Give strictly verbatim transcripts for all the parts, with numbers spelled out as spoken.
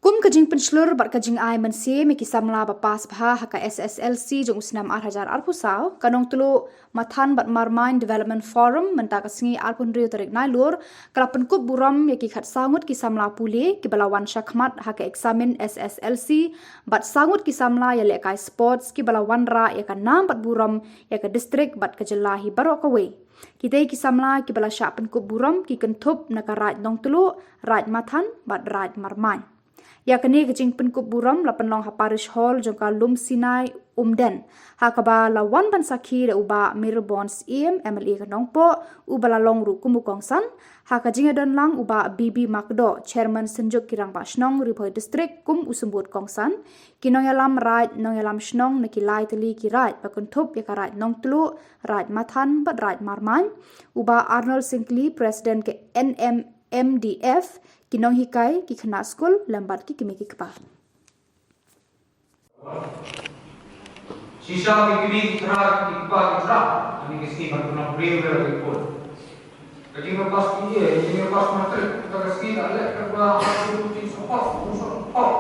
Kum ka jingpynshlur bad ka jingai mynsiem ïa ki samla ba pass bha ha ka S S L C jong u snem ar hajar arphew saw, ka Nongtluh, Mathan bad Marmain Development Forum mynta ka sngi arphew hynriew tarik Nailur ka la pynkup burom ïa ki khatsaw ngut ki samla pule kiba la wan shakhmat ha ka eksamin S S L C bad saw ngut ki samla ïalehkai sports kiba la wanrah ïa ka nam bad burom ïa ka distrik bad ka jylla hi baroh kawei. Kitei ki samla kiba la shah pynkup burom ki kynthup na ka Raid Nongtluh, Raid Mathan bad Raid Marmain. Ïa kane ka jingpynkup burom la pynlong ha Parish Hall jong ka Lumsinai, Umden, ha kaba la wan ban sakhi da u Bah Mayralborn Syiem, M L A ka Nongpoh, uba la long ruh kum u kongsan. Ha ka jingïadon lang u Bah B B Makdoh, Chairman Synjuk ki Rangbah Shnong Ri Bhoi District, kum u symbud kongsan. Ki nongïalam raid, nongïalam shnong na ki lai tylli ki raid ba kynthup ïa ka Raid Nongtluh, Raid Mathan bad Raid Marmain, u Bah Arnold Syngkli, President ka N M M D F, ki nonghikai, ki khynnah skul lem bad ki kmie ki kpa. Shisha ki kmie ki kpa, ki kpa ki kpa, ani ki sngi ban pynlong briew ki khun. Ka jingpass P A, ka jingpass matric, ka sngi la leh ka ba ha ka jingpynlong support, support.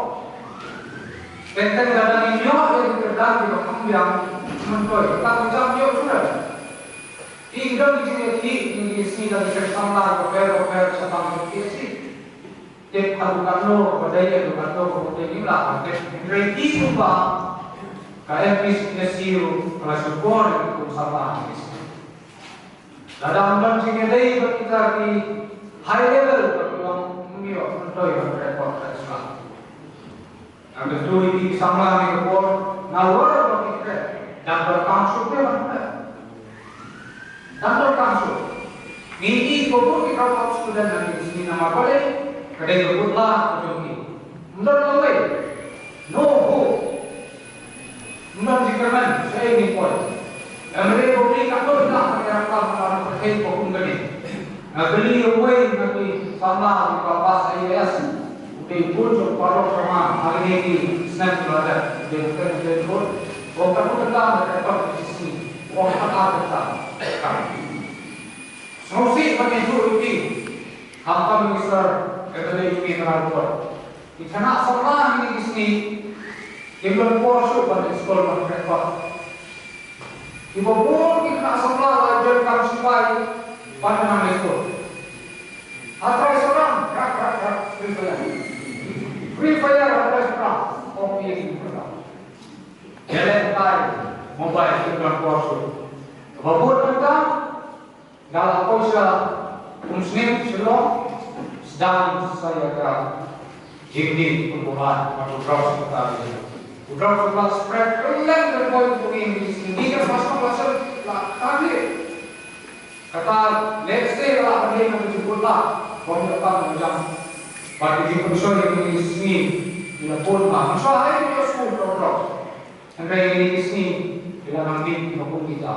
Teng teng lada ngi ïoh ïa ki kyrdan kiba kham biang, myntoi ka jam ïoh suda. Ki don ki jingïakhih, ki sngi la ki kyrdan samla bapher bapher shaphang P S C. Tip haduh katno ba dei, haduh katno ba dei, ngim lah ban tip. Hynrei ki kumba ka M P C S C ruh ka la shukor ïa ki kum samla. Lada ym don jingïadei bad kita ki high level, ba ki long ym ïoh myntoi ban record ka sla. Nga kyntu ïa ki samla ha kane ka por, nalor ba ki treh, dang donkam shuh ban treh. Dang donkam shuh. Ngi ïohi ba bun ki drop out student ha kine ki sngi namar balei? Ka dei ka butla ka jong ki. Ym don lawei. No hope. Ym don jingkyrmen, shaei ngin poi. Hynrei ba phi katno phi lah ban ïarap ka, ka pyrthei ba kum kane. Nga kylli uwei na ki samla kiba pass I A S, u dei bun jong baroh jong nga ha kine ki snem kiba la dep, u dei u dei bun. Ong katno kynta na ka record ka shisngi, ong khat ar kynta. Sngewsih ban ïathuh ïa phi, khamtam ïa u sir, kata dei u P N R Report. Ki khynnah samla ha kine ki sngi kim don por shuh ban leit skul ban treh path. Kiba bun ki khynnah samla la jan kam sipai ban nang leit skul. Ha Trai Sordang, rak, rak, rak, Free Fire. Free Fire ha Trai Sordang. Ong ïa ki khynnah. Ïalehkai mobile kim don por shuh. Ba bun mynta Nga la poi sha Umsning, Shillong, sdang sa ïa ka jingdih u Kumar bad u drought sha kata ka jaka. U drought u la spread kylleng ka poi u Umsning, ngi ka Umsning la sdang la target. Kata next day la dei na ka jingkut la, bym ïoh kam jam. Bad ka jingpynshoi ïa ka Umsning ki la bun bha. Mynshuwa ai ki ïoh skul ka u drought. Hynrei ïa ka Umsning ki la nang dih ki la bun kita.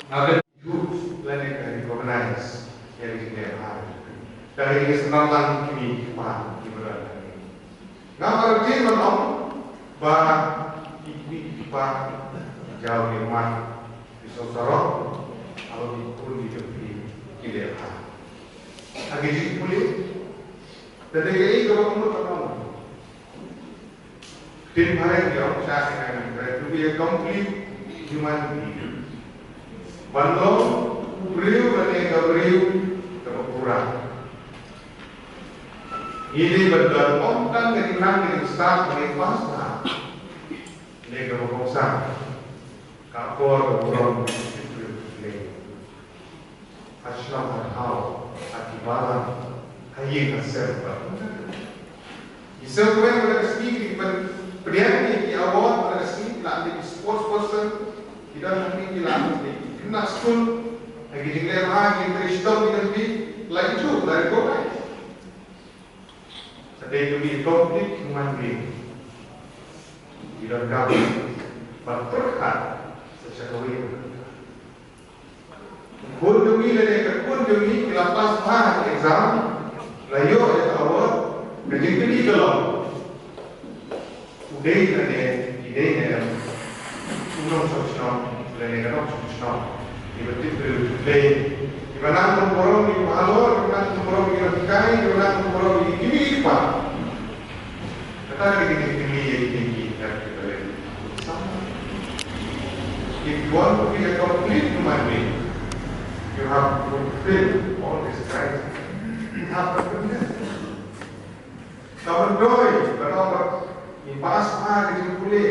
Nga Youth lane ka recognize ïa ka jingleh bha. Ka dei ka syndon lang ki kmie ki kpa kiba don hangne. Nga kwah ban ong ba ki kmie ki kpa ki jaw ki mat ki sngewsarong, haba ki khun ki jong phi ki leh bha. Ha ki jingpule, te dei kaei kaba mut ban ong. Ktien phareng ki ong sha ka ngan, to be a complete human being. Ban long u briew lane ka briew kaba pura. Ngi dei ban don ym tang ka dei nang ka dei stad ba dei pass bha. Ne kaba kongsan. Ka por ka burom ka briew. Ha shnong ha thaw, ha ki balang, ha ïing ha sem bad. Ki seng kmen ba la ka sngi ki ban pdiang ïa ki award ba la ka sngi, ki la dei ki sports person, ki don hangne ki la dei ki khynnah skul, ha ki jingleh bha ki trei shitom ki don ki la ïathuh la recognize. Sa dei to be a complete human being. Ki donkam ban pyrkhat sa cha kawei. Khun jong ngi lane ka khun jong ngi ki la pass bha ha ka exam, la ïoh ïa ka award, ka jingkylli ka long, u dei lane i dei ne em u nongshong shnong lane ka nongshong shnong? Kiba tip briew tip Blei, kiba nang bun burom ïa kiba halor, kiba nang bun burom ïa ki nonghikai, kiba nang bun burom ïa ki kmie ki kpa. If you want to be a complete human being, you have to fulfill all these criteria. You have to fulfill. Ka myntoi, ka nongbat, ngi pass bha ka jingpule.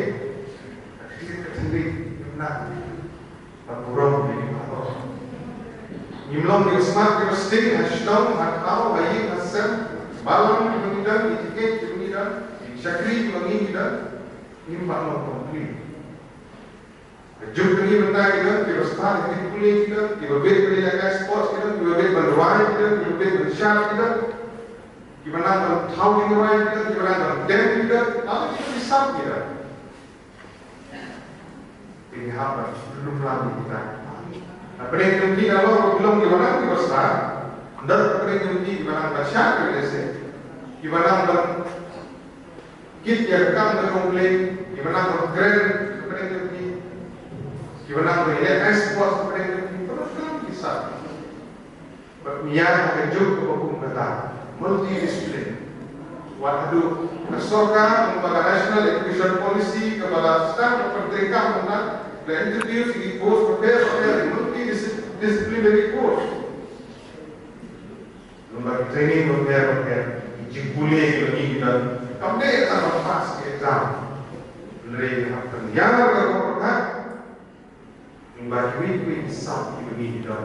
Ka kit ka thylliej, ka mnang. Ka burom, ka burom. Ngim long ki smat, ki sting, ha shnong, ha thaw, ha ïing, ha sem, balang, ki ngi don, ki tiket, ki ngi don, ki shakri, ki ngi don, ngim pat long complete. Ka juk ka ngi mynta ki don, kiba stad ha ki pule ki don, kiba bit ban ïalehkai sports ki don, kiba bit ban rwai ki don, kiba bit ban shad ki don, kiba nang ban thaw ki rwai ki don, kiba nang ban dem ki don, nang ki don ki sap ki don. Ki hap ban lum lam ki don. Na pdeng jong ki na long, ki long kiba nang kiba stad, na pdeng jong ki kiba nang ban shad ki don, kiba nang ban kit ïa ka kam ka jong U Blei, kiba nang ban kren ka pdeng jong ki, kiba nang ban ïalehkai sports ka pdeng jong ki, kiba nang ban ki sap. Bad ïa ka juk kaba kum kata, multidiscipline. Wat haduh ka sorkar, kumba ka National Education Policy, kaba la sdang, ka pyntrei kam mynta, la introduce ïa ki course bapher bapher, multidisciplinary course. Lem bad ki training bapher bapher, ki jingpule kiba ngi ki don. Kam dei tang ban pass ki exam. Hynrei hap pynïar ka kyrpang. Lem bad kiwei kiwei ki sap kiba ngi ki don.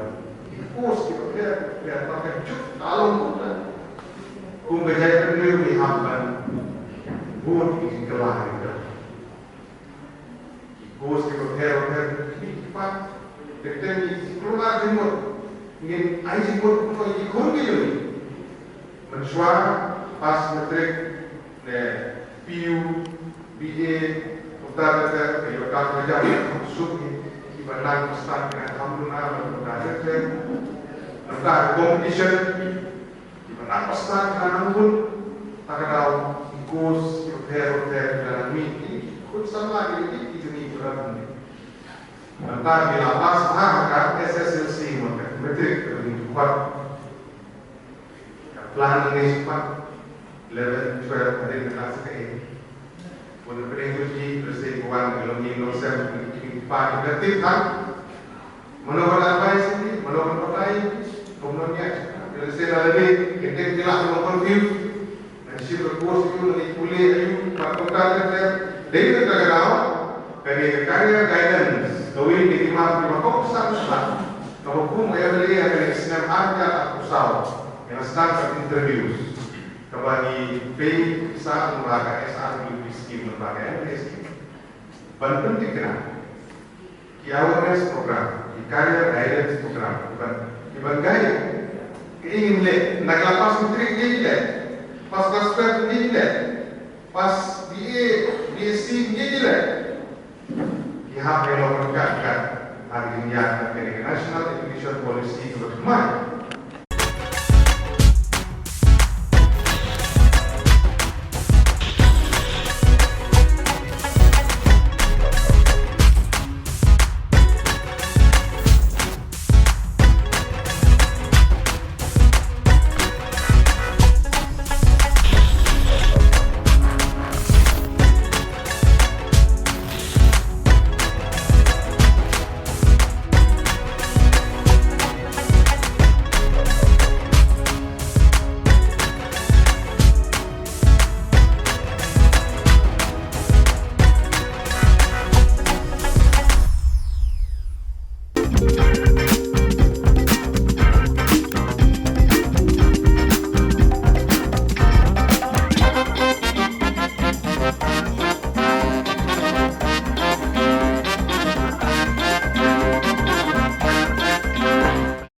Ki course kiba bapher bapher, ba ka juk ka long kumta. Kum ka jaitbynriew ngi hap ban bud ki jingkylla kiba don. Ki course kiba bapher bapher, ki, ki pat. Te te ngi kloi jingmut, ngin ai jingmut kumno ïa ki khun ki jong ngi. Mynshuwa pass matric ne P U, B A, kumta ter ter, ïa ka ka jam suk ngi, kiba nang stad ki nang kham duna, kumta ter ter. Kumta competition. Kiba nang ba stad, kiba nang bun, ta ka daw, ki course kiba bapher bapher kiba nang mih, ki khun samla ki, ki, ki jong ngi kiba nang mih. Mynta ngi la pass bha ha ka S S L C, mo ka matric, ka ngi kwah. Ka plan ngi kwah eleven, twelve, hadien ka class ka eight. Bun na pdeng jong ki, lehse ki wan ki long ïing long sem, ki, ki, ki pa ki ba tip ha. Mano ban advice ïa ki, mano ban batai ïa ki, kumno ïa. Lehse na lade, ki tip ki la long confused. Nang shim ka course aïu, nang pule aïu, bad kumta ter ter. Dei na kata ka daw, kane ka career guidance, kawei na ki mat kiba kongsan bha, kaba kum ka M L A ha kane ka snem ar hajar arphew saw, ïa la sdang ka interviews. Kaba ngi pei sa lyngba ka S R W P scheme, lyngba ka M L A scheme. Ban pynthikna ki awareness program, ki career guidance program, ki ban, ki ban guide. Ki ngin leh, na ka la pass matric ngin leh, pass class twelve ngin leh, pass B A, B S C ngin leh. Ki hap ban long ryngkat ryngkat ha ka jingïaid ka National Education Policy kaba thymmai.